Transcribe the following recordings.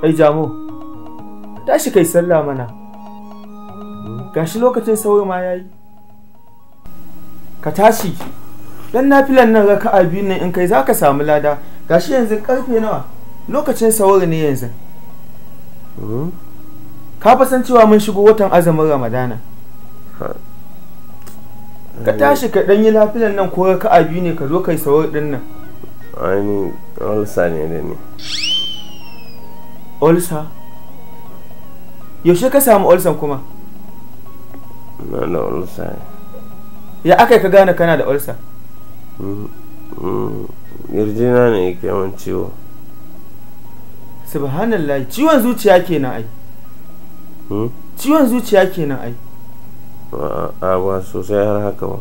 Kai Jamo, tashi kai sallah mana. Gashi lokacin sauri ma yayi. Ka tashi. Dan nafilan nan raka'a biyu nan in kai zaka samu lada. Gashi yanzu karfe nawa? Lokacin sauri ne yanzu. Ka fa san cewa mun shigo watan azumin Ramadana. Ka tashi ka dan yi nafilan nan ko raka'a biyu ne ka zo kai sauri din nan. Ai ni ulcer ne da ni. Ulcer? Yaushe ka samu ulcer kuma? Na da ulcer. Ya aka ka gane kana da ulcer? Kirjina ne yake yawan ciwo. Subhanallah, ciwon zuciya kenan ai. Ciwon zuciya kenan ai. A ba sosai har haka ba.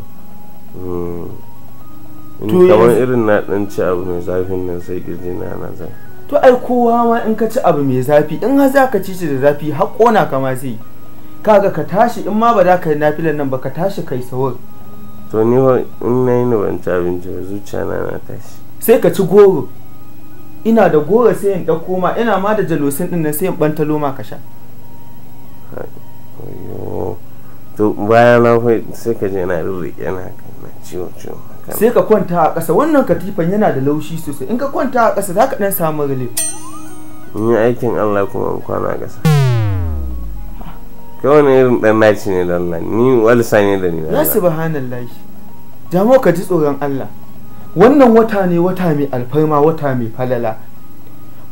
Kamar irin na dan ci abu mai zafin nan sai kirjina na zafi. To ai kowa ma in ka ci abu mai zafi, in har za ka ci shi da zafi har ƙona ka ma zai. Kaga ka tashi in ma ba za ka yi nafilan nan ba ka tashi kai sahur. To ni fa in na yi ni ban ci abinci ba zuciya na na tashi. Sai ka ci goro. Ina da goro sai in ɗauko ma, ina ma da jalosin ɗin nan sai in ɓantalo ma ka sha. To bayan na fa sai ka je na rirriƙe na haka na ciwo ciwo. Sai ka kwanta a ƙasa, wannan katifan yana da laushi sosai, in ka kwanta a ƙasa za ka ɗan samu relief. In yi aikin Allah kuma in kwana a ƙasa. Kai wani irin ɗan naci ne da Allah, ni walsa ne da ni da Ya Allah. subhanallah. Jamo ka ji tsoron Allah. Wannan wata ne wata mai alfarma, wata mai falala.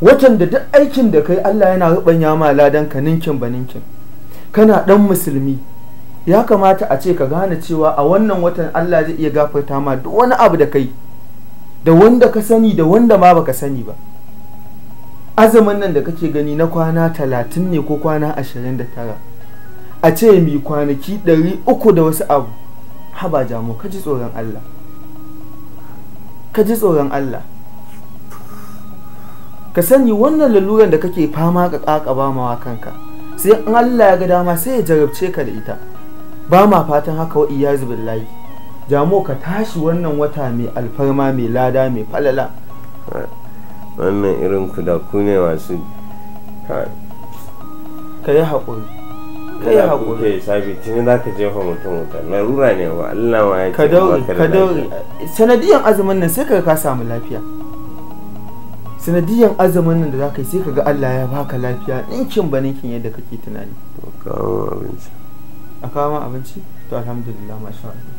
Watan da duk aikin da kai Allah yana ruɓanya ma ladan ka ninkin ba ninkin. Kana ɗan musulmi. Ya kamata a ce ka gane cewa a wannan watan Allah zai iya gafarta ma duk wani abu da kai, da wanda ka sani da wanda ma baka sani ba. Azumin nan da kake gani na kwana 30 ne ko kwana 29, a ce mi kwanaki 300 da wasu abu. Haba Jamo, ka ji tsoron Allah, ka ji tsoron Allah. Ka sani wannan laluran da kake fama ka kakaba mawa kanka, sai in Allah ya ga dama sai ya jarabce ka da ita. Ba ma fatan haka, wa iyazu billahi. Jamo ka tashi wannan wata mai alfarma, mai lada, mai falala. Wannan irin ku da ku ne masu Ka yi haƙuri, ka yi haƙuri. Ke sabi tuni za ka jefa mutum wuta, larura ne wa Allah ma ya ce Ka daure, baka da ka daure. lafiya. Sanadiyan azumin nan sai ka ka samu lafiya. Sanadiyan azumin nan da za ka yi sai ka ga Allah ya baka lafiya ninkin ba ninkin yadda kake tunani. To kawo abinci. A kawo ma abinci? To alhamdulillah, masha Allah.